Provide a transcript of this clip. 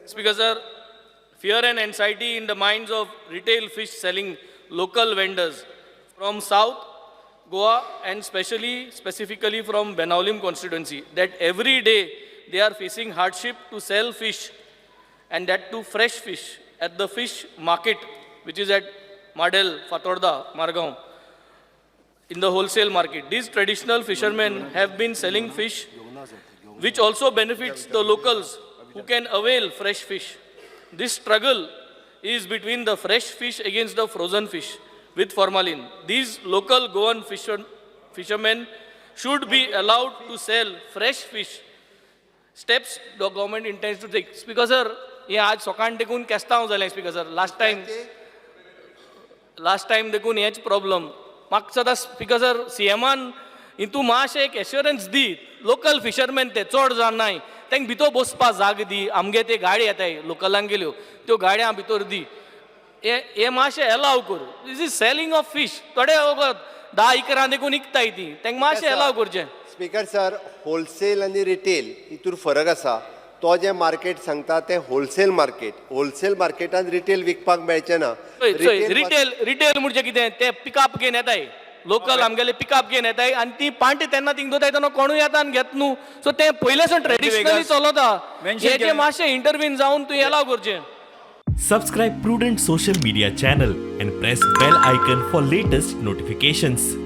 Speaker sir, fear and anxiety in the minds of retail fish selling local vendors from South Goa and specifically from Benaulim constituency that every day they are facing hardship to sell fish and that too fresh fish at the fish market, which is at Madel, Fatorda, Margaon, in the wholesale market. These traditional fishermen have been selling fish, which also benefits the locals who can avail fresh fish. This struggle is between the fresh fish against the frozen fish with formalin. These local Goan fishermen should be allowed to sell fresh fish. Steps the government intends to take. Speaker sir, हे आज सकाळ देखून केस्तांव जालें. Speaker sir, last time देखून हेच problem म्हाका सदां. स्पीकर सर, सीएमान हितू मातशें एक एश्योरन्स दी. लोकल फिशरमॅन ते चड जाण नाय, तांकां भितर बसपा जाग दी. आमगे ते गाडी येताय लोकलांक गेल्यो, त्यो गाडयां भितर दी. हे हे मातशें एलाव कर. This is selling of fish. थोडे वगत 10-11 देखून विकताय ती, तांकां मातशें एलाव करचें. स्पीकर सर, होलसेल आनी रिटेल हितूर फरक आसा. तो जें मार्केट सांगता तें होलसेल मार्केट. होलसेल मार्केटान रिटेल विकपाक मेळचें ना. चोय चोय, रिटेल म्हणजे कितें? ते पिकअप घेवन येताय, लोकल आमगेले पिकअप घेवन येताय आनी ती पांटी तेन्ना थिंग दवरताय, तेन्ना कोणूय येता आनी घेत न्हू. सो तें पयलेसून ट्रेडिशनली चलता. Mention हेजें केलें. मातशें इंटरवीन जावन तूं एलाव करचें. Subscribe Prudent Social Media channel and press bell icon for latest notifications.